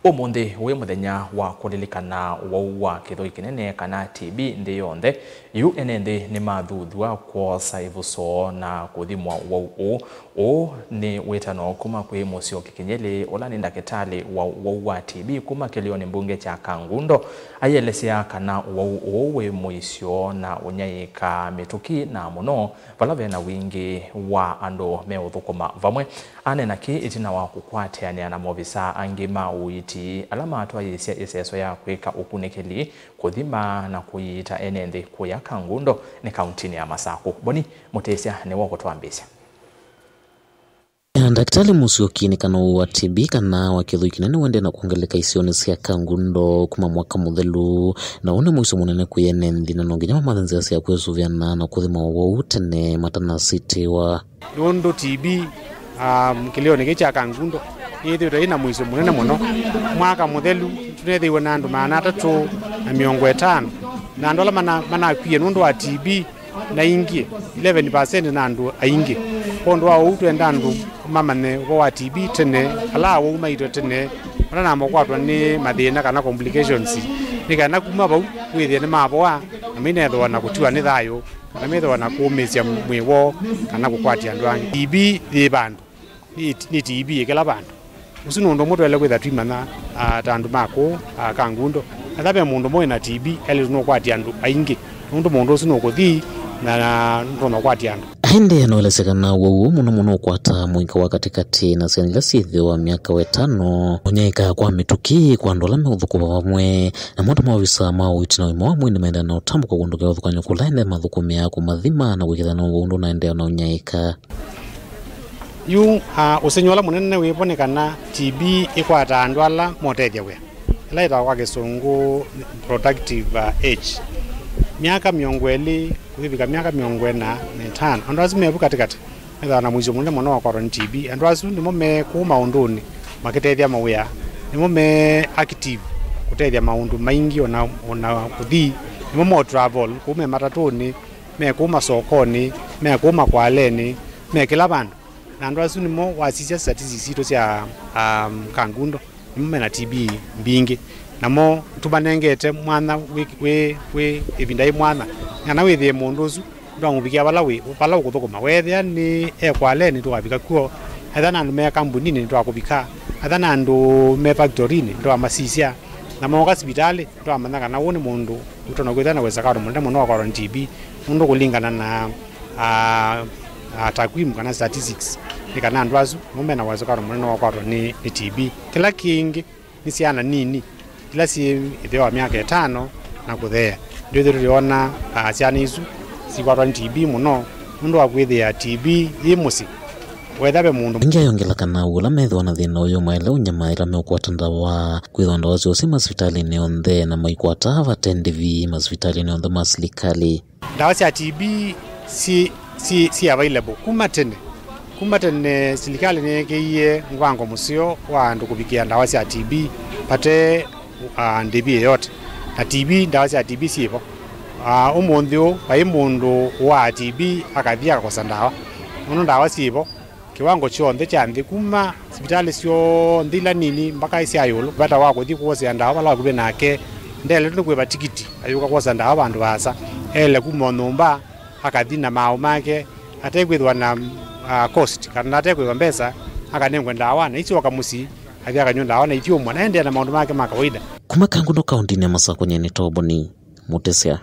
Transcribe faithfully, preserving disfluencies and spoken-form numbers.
Ũmũnthĩ wĩ mũthenya wa kũlilikana ũwau wa kĩthũi kĩnene kana T B nthĩ yonthe. Yu ene nthĩ nĩmathuthw'a kwosa ĩvuso na kũthimwa ũwau ũũ. Ũũ nĩ wĩtano kuma kwĩ Mũsyoki Kĩnyĩlĩ, ũla nĩ ndakĩtalĩ wa ũwau wa T B kuma kĩlĩonĩ mbunge kya Kangundo. Aielesya kana ũwau ũũ wĩ mũisyo na ũnyaĩĩka mĩtũkĩ, na mũno vala vena wingĩ wa andũ meũthũkũma vamwe. Aneena kĩ ĩtina wa kũkwatĩanĩa na maovisaa angĩ ma ũiiti ala matwaĩĩsya ĩseso ya kwĩka ũkunĩkĩli, kũthima na kũiita ene nthĩ kũya Kangundo nĩ kauntinĩ ya Masakũ. Boni Mũtĩsya nĩwe ũkũtwambĩĩsya. Ndakĩtalĩ Mũsyoki nĩ kana ũwau wa T B kana wa kĩthũi kĩnene ũendee na kwongeleka isionĩ sya Kangundo kuma mwaka mũthelu, na ũũ nĩ mũisyo mũnene kwĩ ene nthĩ, na no nginya mamathe nzĩa sya kwĩsũvĩana na kũthima ũwau tene matanasitĩwa. Nũndũ T B, um, kĩlĩonĩ kĩĩ kya Kangundo nĩyĩthĩĩtwe yĩ na mũisyo mũnene mũno. Mwaka mũthelu tũneethĩiwe na andũ maana atatũ na mĩongo ĩtano, na andũ ala mana-, manakwie nũndũ wa T B na ingĩ eleven percent na andũ aingĩ. Kwondũ wa ũu, twenda andũ mamanye ũvoo wa T B tene, ala awau maitwe tene matanamba kũkwatwa nĩ mathĩna kana complications, nĩ kana kuma vau wĩthĩe nĩmavoa na mainethĩwa na kũtiwa nĩ thayũ, kana methĩwa na kũũmĩĩsya mwĩĩ woo kana kũkwatya andũ angĩ. T B yĩ vandũ, nĩ, nĩ T B ĩkĩla vandũ. Ũsu nĩ ũndũ ũmwe twaĩle kwĩtha twĩmanya, ah, ta andũ ma kũũ, ah, Kangundo. Ethĩwa ve mũndũ ũmwe wĩ na T B, elĩtwe nũkwatya andũ aingĩ, nũndũ mũndũ ũsu nũkũthi na, na nũtonya kũkwatya andũ. Aendeea na ũelesya kana ũwau ũũ mũno mũno ũkwataa mũika wa katĩkatĩ na syana ila syĩthĩwa myaka wa ĩtano. Kũnyaĩĩka kwa mĩtũkĩ kwa andũ ala meũthũkũma vamwe, na mo ta maovisa ma ũiiti na ũima wa mwĩĩ nĩmaendeea na ũtambũka kũndũ kĩvathũkany'o kũla ene mathũkũmĩaa kũmathima na kũĩkĩĩthya kana ũwau ndũnaendeea na ũnyaĩĩka. Yu, ah, ũsengy'o ũla mũnene wĩvo nĩ kana T B ĩkwataa andũ ala motethya wĩa, ĩla yĩtawa kwa Kĩsũngũ productive, ah, age. Myaka mĩongo ĩlĩ kũvika myaka mĩongo ĩna na ĩtano, andũ asu me vu katĩkatĩ methĩawa na mũisyo mũnene mũno wa kwatwa nĩ T B. Andũ asu nĩmo me kũu maũndũnĩ makĩtethya mawĩa, nĩmo me active kũtethya maũndũ maingĩ, ona, ona kũthi, nĩmo mo travel kũu me matatũnĩ, me kũu masokonĩ, me kũu makwalenĩ, me kĩla vandũ. Na andũ asu nĩmo wasisya statistics sitũ sya, um, Kangundo, nĩmo mena T B mbingĩ. Namo tũmanengete mwanya wĩ, wĩ, wĩ ĩvinda yĩ mwanya, nĩ kana wĩthĩe mũndũ ũsu ndwamũvikĩa vala wĩ, vala ũkũthũkũma. Weethĩa nĩ ekwalenĩ, tũkavika kw'o. Ethĩa na andũ me kambuninĩ, nĩtwakũvika. Ethĩa na andũ me factorinĩ, nĩtwamasisya. Na mooka sivitalĩ, nĩtwamanya kana ũũ nĩ mũndũ ũtonya kwĩthĩa na ũwezekano mũnene mũno wa kwatwa nĩ T B, nũndũ kũlingana na, ah, ah, takwimu kana statistics, nĩ kana andũ asu nĩmo mena ũwezekano mũnene wa kwatwa nĩ, nĩ T B. Kĩla kĩngĩ, nĩ syana nini ila syĩ ĩtheo wa myaka ĩtano na kũtheea. Ndwĩthĩe tũyona, ah, syana isu sikwatwa nĩ T B mũno nũndũ wa kwĩthĩa T B yĩ mũsyĩ. Wethĩa ve mũndũ. Ĩngĩ ayongela kana ũla methĩwa na thĩna ũyũ maĩle ũnyamaĩla meũkwata ndawa, kwĩthwa ndawa syoo syĩ masivitalĩnĩ onthe na maikwata vate ndĩvi masivitalĩnĩ onthe ma silikalĩ. Ndawa sya T B si, si, si available kuma tene. Kuma tene silikalĩ nĩyekĩie mũvango mũseo wa andũ kũvikĩa ndawa sya T B vate, ah, ndĩvi yoyote. Na T B, ndawa sya T B syĩvo. Ah, ũmũnthĩ ũũ vai mũndũ ũaa T B akathi akakosa ndawa, nũndũ ndawa syĩvo kĩwango kyonthe kya nthĩ, kuma sivitalĩ syonthe ila nini mpaka sya ĩũlũ. Vata wa kũthi kũosea ndawa vala vakuvĩ nake, ndeletwe nĩ kũĩva tikiti ayũka kwosa ndawa vandũ vaasa. Eele kuma o nyũmba akathi na maaũ make, atekwĩthĩwa na, ah, cost, kana atekwĩva mbesa, akanengwe ndawa na isyoka mũsyĩ, athi akanywa ndawa na ithyũmwa, na endeea na maũndũ make ma kawaida. Kuma Kangundo kaũntĩnĩ ya Masakũ, nyie nĩ Toboni Mũtĩsya.